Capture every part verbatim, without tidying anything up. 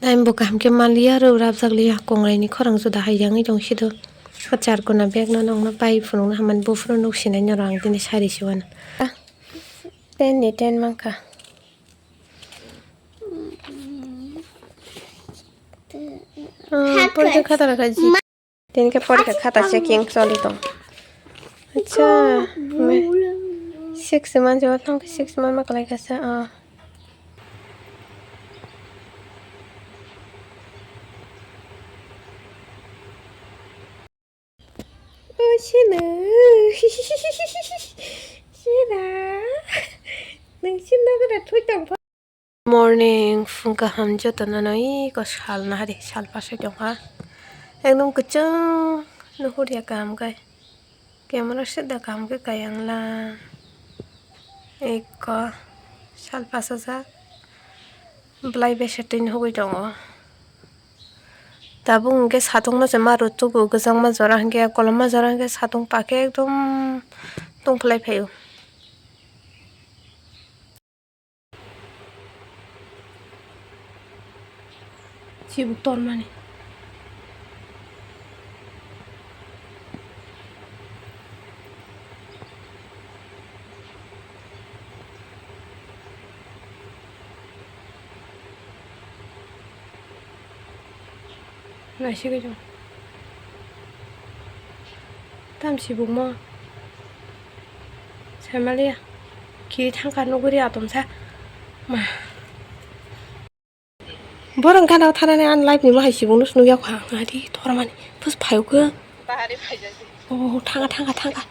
Time bo kaham khe manliya, rw rabjak liya, kongrai ni khorang juda hai yangwi tong sido. O charkuna bag no nokno pai phunukna hamani buphuru nuk sinai norok ang tini sari siwano. Ten ni ten mankha. Ah, porikha khata rwkha ji. Tini khe porikha khata checking choli tong. Acha, six man jeba thang six man ma kalai kasa. Ah. O sina. Sina. Nang sina gada thui tong pha. Morning, phung kaham jotono no iko sal nahari, sal pasai tongkha. Ekdom kwchwng nuhurya kaham kai. Camera sida kaham khe kayangla. Eko sal pasajak. Belai besa twi nuhugwi tongo. Tabuk hwnkhe satung no se ma rwtwkgo, kwchangma jora hwnkhe, kolomma jora hwnkhe satung pakhe ekdom tongphlai phaio. Chibuk tormani. Naisigwi tong. Tam sibukmo. Saimaliya. Kiri thangkha nuguri atomsa. Ma. Borok gana thanani an live ni bahai sibukno nukya kha. Ngadi thormani. Pus phayokhe. Oh, thanga, thanga, thanga.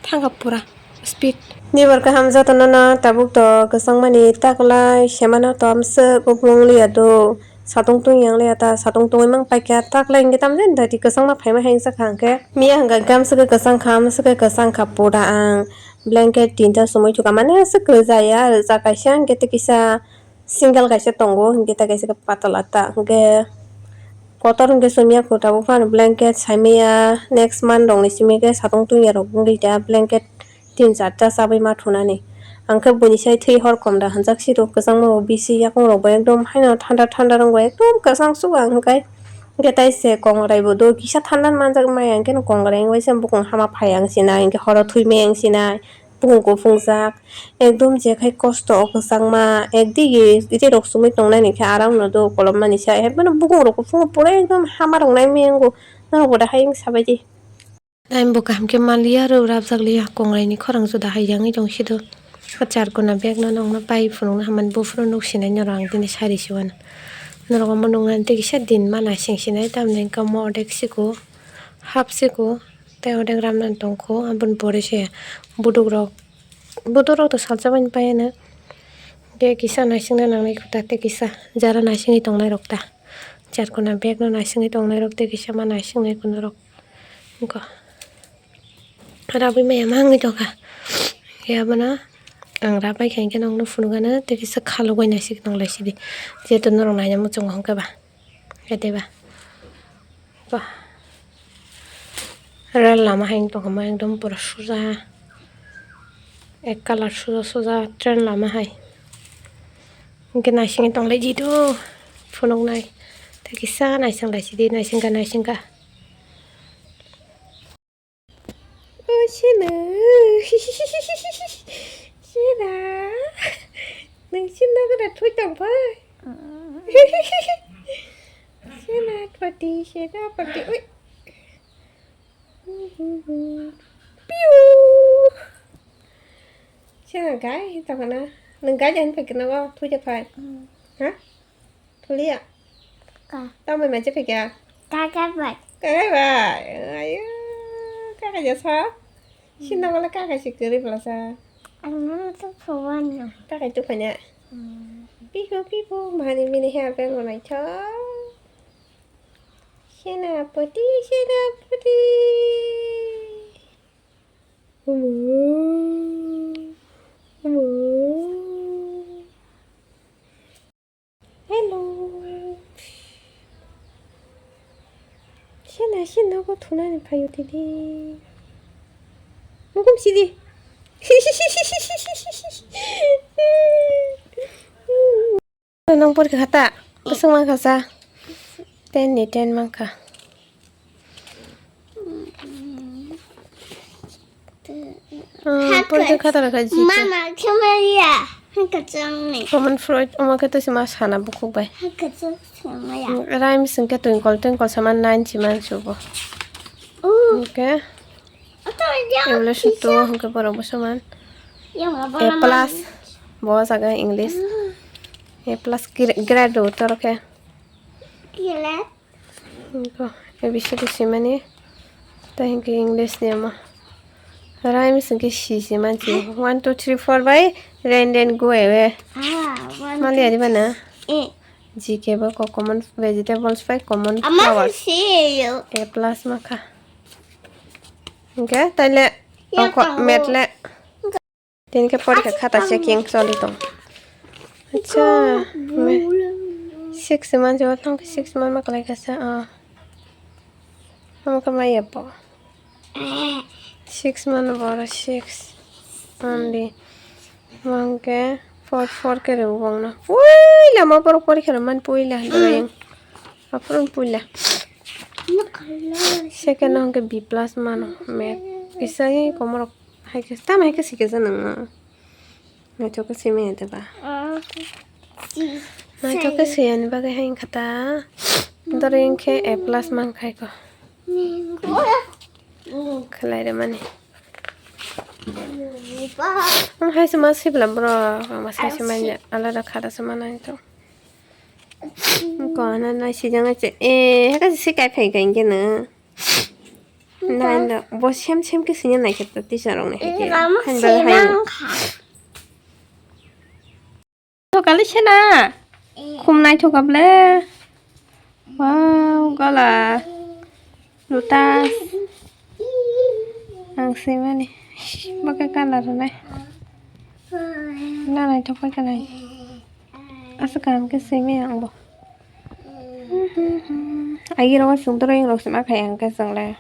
Thanga pura speed. Nibor kaham jotono no tabuk to kwchangmani taklai semano to amswk upung liya do. Satung tungya wng liya ta, satung tungwi mang paikha taklai hwnkhe tamjani dati kwchangma phaima hai wngsa kha hwnkhe. Miya hwnkha hwnkhe amswk kwchang kha, amswk kwchang kha pura ang blanket tinta sumui thukha mane aswk kwchaya rwchak kaisa hwnkhe tei kisa single kaisa tongo hwnkhe tei kaisa patala ta hwnkhe. Kotor hwnkhe chumya kho tabuk phano blanket saimaya next month rokni simi khe satung tungya rok wngwi ta blanket tin charta chabwi ma thunani. Ang khe buini sai thwi hor kom da hwnjak siro kwchangma bo bisi yakung rok bo ekdom haino thanda thanda rwngwi ekdom kwchang sugo ang hwnkhe. Hwnkhe tai se kongrai bo do kisa thanda manjak maya hwnkhe kongrai wngwi se bukung hama phai ang sinai hwnkhe horo thwi maya ang sinai. Bukung kuphungjak, ekdom jekhai kosto o kwchangma, ekdigi rirok sumui tongnani khe aram no do kolom mani sai, hai phano bukung rok kuphungo pura ekdom hama rok nai maya wngo, norok bo da hai wng sabaidi. Time bo kaham khe manliya, rw rabjak liya, kongrai ni khorang juda hai yangwi tong sido. O charkuna bag no nokno pai phunukna hamani buphuru nuk sinai norok ang tini sari siwano. Norok omo nuknani tei kisa din ma naising sinai, tamni hwnkhe omo odek siko, half siko. Tei odek ramnani tongkho, aboni pore se buduk rok, buduk rok to salsa bai paiya no. Tei kisa naisingna nangnai kho ta, tei kisa jara naisingwi tongnai rok ta. Charkuna bag no naisingwi tongnai rok, tei kisa ma naisingnai kunu rok. Wngkha. Rabwi maya ma wngwi tongkha. Khe abono ang rabai kha, hwnkhe nokno phunukgano, tei kisa khalogwi naising tonglai sidi. Jehetu norok naina muchungo hwnkhe ba. Khe tei ba. Ba. Rel lama hai wng tongkha ma ekdom pura suja. Ek colour suja suja train lama hai. Hwnkhe naisingwi tonglai di do phunuknai. Tei kisa naising lai sidi, naising kha, naising kha. O sina. Sina. Nang sina gada thui tong phai. Sina pati, sina pati. Ui. Piu. Sina gai tong na. Nang gai jan phai kena ba thui de phai. Ha? Thulia. Ka. Tamo mai je phai kya? Kaka bai. Kakai bai. Ayo. Kakai ja sa. Sina wala kakai si kiri pala sa. Ang nang tu phawan na. Kakai tu phanya. Pihu pihu mani mini hair band mo nai tho. Sina pati, sina pati. Hello. Hello. Hello. Sina, sina, go thuna ni phayo tidi. Mukum sidi. Nang porikha khata. Kusung mankha sa. Ten ni ten mankha. Hmm, porikha khata rakha G K. Mama, khe maya. Hwnkhe chwngni. Common fruit, omo khe to sima sana bukhuk bai. Hwnkhe chwng sima ya. Hmm, rhymes hwnkhe twinkle twinkle sama nine si man subo. Oh. Hwnkhe. Evolution two hwnkhe borok bo saman. A plus. Bo jaga English. A plus grade do toro khe. Hwnkhe A B C D simani. Tai hwnkhe English ni omo. Rhymes hwnkhe si si mansi. One, two, three, four bai rain rain go away. Mali ari bana. G K bo ko common vegetables bai common flowers. A plus makha. Hwnkhe taile oko math le. Tini khe porikha khata checking choli tong. Acha, six man jeba thang six man ma kalai kasa. Omo khe maya bo. Six man boro six only. Hwnkhe four four khe rw bongno. Puila ma borok porikha rw man puila. Aphuru puila. Second hwnkhe B plus mano math. Kisa komorok hai khe tamo hai khe sikhe sa nangno. Naithok khe simi ya deba. Naithok khe siyani bagwi hai wngkha ta. Dore wngkhe A plus mankhai ko. Khlai rwmani. Ang hai se ma sibla borok, ang ma sai se manya alada khada se manai to. Ko na nai sijang se, eh, haka se kai phai kai kena. Nai na, bo sem sem ke sinya nai khe teacher rok nai hai khe. Hai ba hai. Thokali sena. Khum naithok able. Wow, gola. Lotus. Ang swimani. Bokhe colour rwnai. Na naithok pai kha nai. Aswk kaham khe swimai ang bo. Agi rok swng toro, ing rok swima khai ang khe chwng le.